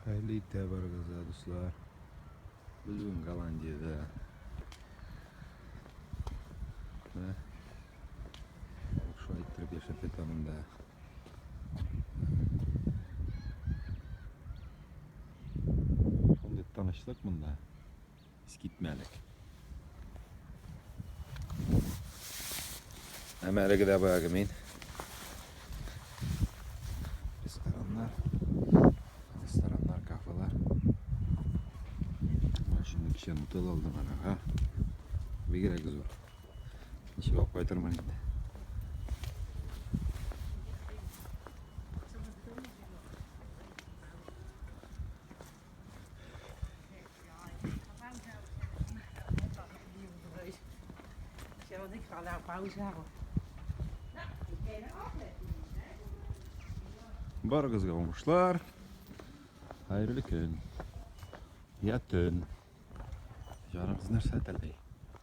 Хәерле иртә барыгызга, дуслар. Без бүген Голландиядә. Менә шулай иттереп яшәп ята монда. Шундый тынычлык монда. Искитмәлек. Әмма әлеге дә баягы мин. Рестораннар. Рестораннар, кафелар. Машина кичә нутелла алдым ага. Бигрәк зур. Ничек алып кайтырмын инде. Барыгызга уңышлар. Хәерле көн. Я төн. Җаныгыз нәрсә тели?